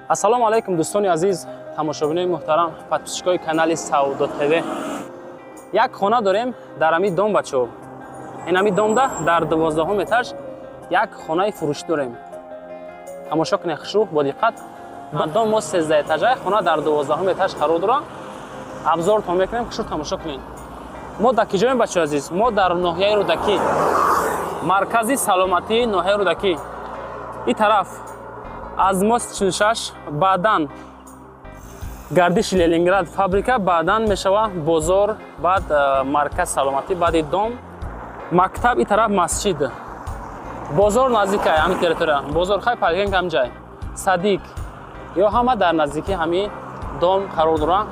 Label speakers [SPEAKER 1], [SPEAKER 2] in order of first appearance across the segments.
[SPEAKER 1] Ассалому алайкум, дӯстони азиз, тамошобинои муҳтарам, подписчикои канали Савдо ТВ. Як хона дорем дар ҳамин дом, бачаҳо. Ин ҳамин домда дар 12-ум этаж як хонаи фурӯшӣ дорем. Тамошо кунед хушрӯ, бо диққат. Дом мо 13 этажа, хона дар 12-ум этаж қарор дорад. Обзортон мекунем, хушрӯ тамошо кунед. Мо дар киҷоем, бачаҳо азиз? Мо дар ноҳияи Рӯдакӣ, маркази саломатии ноҳияи Рӯдакӣ. Ин тараф аз мост 46, баъдан гардиши Ленинград, фабрика, баъдан мешава бозор, баъд марказ саломатӣ, баъди дом мактаб, ин тараф масҷид, бозор наздикай ҳамин территория, бозор хай, поликлиника ҳамҷай, садик ё ҳама дар наздикии ҳамин дом қарор дорад.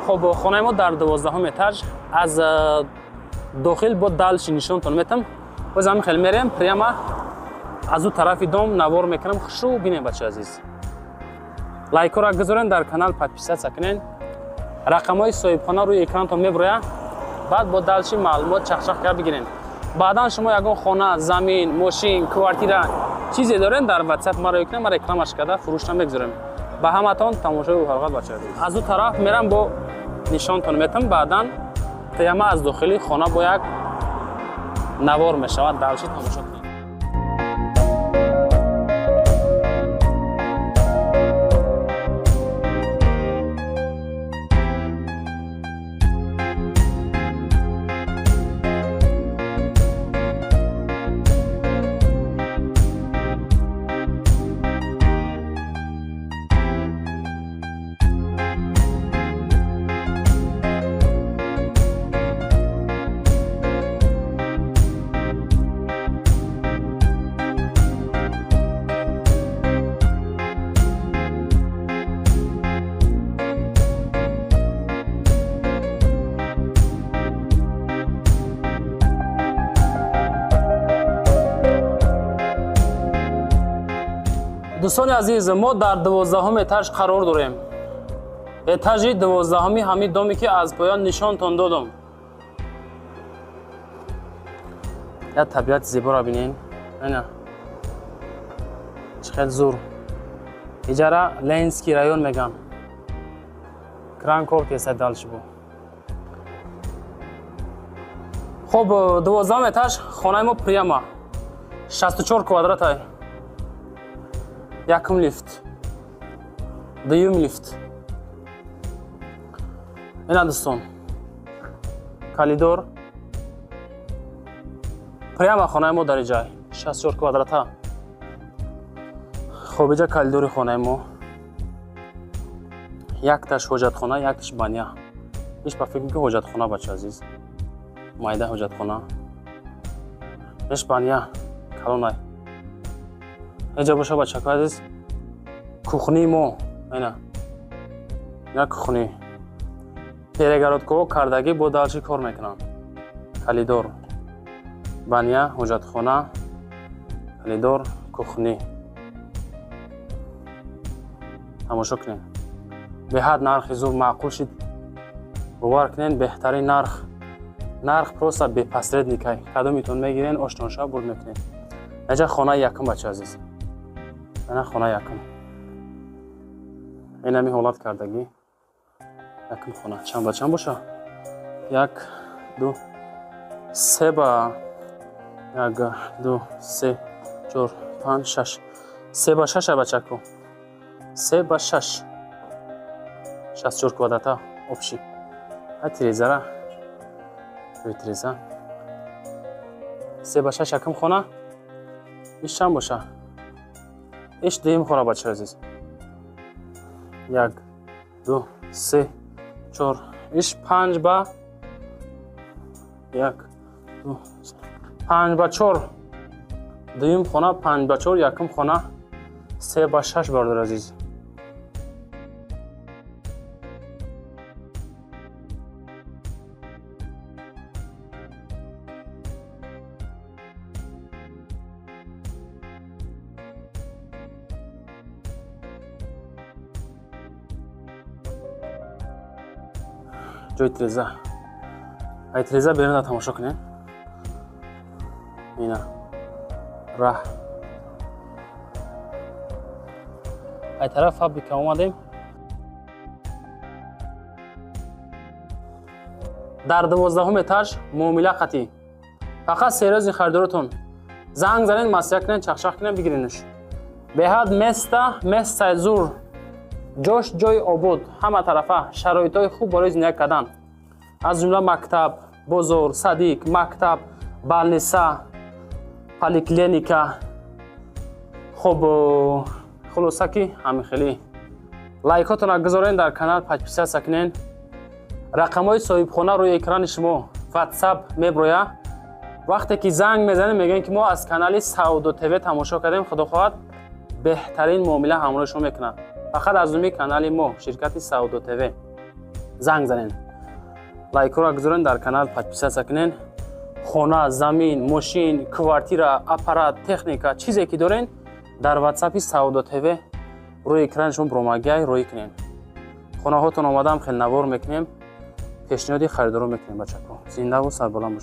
[SPEAKER 1] Хоб, хонаи мо дар 12-ум этаж, аз дохил бо дальше нишонтон метам. Боз ҳамин хел мерем, прямо аз ӯ тарафи дом навор мекунам, хушу бинем, бача азиз. Лайкҳоро гузорен, дар канал подписаться кунен, рақамҳои соҳибхона рӯи экранатон меброяд, баъд бо дальше маълумот чахчах кард бигирен. Баъдан шумо ягон хона, замин, мошин, квартира, чизе дорен, дар ватсап маро кунем, ма рекламаш карда фурӯшта мегузорем. Ба ҳаматон тамошои фарғат, бача азиз. Аз ӯ тараф мерам, бо нишонтон метам, баъдан прямо аз дохили хона бо як навор мешавад, дальше тамошо кунед. Дӯстони азиз, мо дар 12-ум этаж қарор дорем, этажи 12-уми ҳамин доме, ки аз поён нишонтон додам. Як табиати зеборо бинен, ана чӣ хел зур. Иҷара Ленинский район меган, кран кор кеса дальше бо. Хоб, 12-ум этаж, хонаи мо прямо 64 квадратай, якум лифт, дуюм лифт. Ина, дӯстон, коридор, прямо хонаи мо дар иҷай 64 квадрата. Хоб, иҷа коридори хонаи мо, якташ ҳоҷатхона, якташ баня. Иш ба фикр ки ҳоҷатхона, бача азиз, майда ҳоҷатхона, иш баня калонай. Эҷа боша, бачако азиз, кухнии мо, ина ина кухни, перегородкаҳо кардагӣ, бо дальше кор мекунанд. Коридор, баня, ҳоҷатхона, коридор, кухни. Тамошо кунед, беҳад нархи зур маъқул шид, бовар кунед, беҳтарин нарх, нарх просто бе посредникай. Кадомитон мегирен, оштонша бурд мекунед. Эҷа хонаи якум, бача азиз, ана хона якум, инами ҳолат кардагӣ, якум хона. Чанд ба чанд боша? Як, ду, се ба як, ду, се, чор, панҷ, шаш, се ба шаша, бачаку, се ба шаш, 64 квадрата общий. Ай тирезара, ҷои тиреза, се ба шаш, якум хона. Иш чанд боша? Иш дуюм хона, бачаи азиз. Як, ду, се, чор, иш панҷ ба як, ду, панҷ ба чор, дуюм хона панҷ ба чор, якум хона се ба шаш, бародари азиз. Ҷои тиреза, ай тиреза берунда тамошо кунед, ина раҳ. Ай тараф фабрика омадем. Дар 12 этаж муомила қатъӣ. Фақат серьёзный харидоротон занг занед, маслиҳат кунед, чахчах кунед, бигиренш. Беҳад места, местаи зур, ҷош ҷои обод, ҳама тарафа шароитҳои хуб барои зиндагӣ кардан, аз ҷумла мактаб, бозор, садик, мактаб, больница, поликлиника. Хуб, хулоса ки ҳамин хеле. Лайкотонро гузорен, дар канал подписаться кунен. Рақамҳои соҳибхона рӯи экрани шумо, WhatsApp меброя. Вақте ки занг мезанем, мегӯем, ки мо аз канали Савдо ТВ тамошо кардем, худо хоҳад, беҳтарин муомила ҳамроҳи шумо мекунад. Фақат аз номи канали мо, ширкати Савдо ТВ, занг занен. Лайкҳоро гузорен, дар канал подписаться кунен. Хона, замин, мошин, квартира, аппарат, техника, чизе ки дорен, дар ватсапи Савдо ТВ рӯи экрани шумо бромагиай, роӣ кунен. Хонаҳотон омадам, хел навор мекунем, пешниҳоди харидоро мекунем. Бачако, зиндаву сарбаланд бошед.